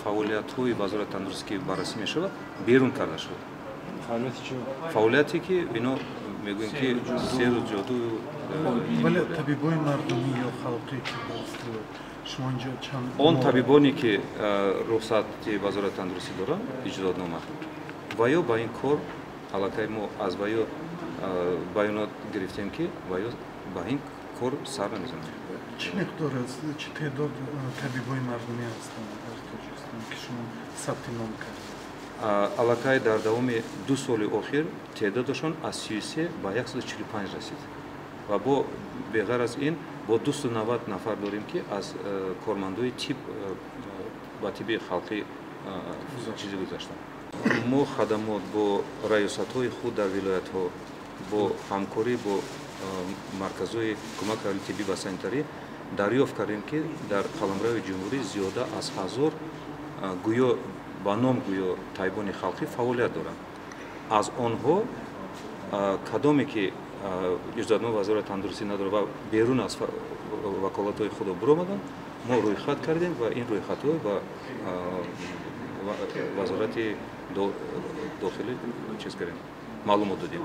Фаъолиятҳои Вазорати тандурустӣ, ки баррасӣ мешавад, берун карда шуд. Фаъолияти чӣ? Фаъолияте, ки ино мегӯем, ки сеҳру ҷоду. Вале табибои мардумӣ ё халқӣ, ки ба истилоҳ, шумо инҷо чанд? Он табибоне, ки рухсати Вазорати тандурустӣ доранд, иҷозатнома, ва ё ба ин кор аллакай мо аз ваё баёнот гирифтем, ки ваё ба ин кор сар намезананд. Чӣ миқдор аст, чӣ теъдод табибои мардумӣ ҳастанд дар Тоҷикистон, ки шумо сабти ном кардед? Аллакай дар давоми 2 соли охир теъдодашон аз 33 ба 145 расид ва бо беғайр аз ин бо 290 нафар дорем, ки аз кормандои тиб ба тибби халқӣ чизе гузаштанд. Мо хадамот бо раёсатҳои худ дар вилоятҳо, бо ҳамкорӣ бо марказҳои кӯмак тиббӣ ва санитарӣ дарёфт кардем, ки дар қаламрави ҷумҳурӣ зиёда аз 1000 гӯё ба ном гӯё табибони халқӣ фаъолият доранд. Аз онҳо кадоме ки иҷозатнома Вазорати тандурустӣ надорад ва берун аз ваколатҳои худо биромаданд, мо рӯйхат кардем ва ин рӯйхатҳо ба Вазорати дохилӣ чиз кардем, маълумот додем.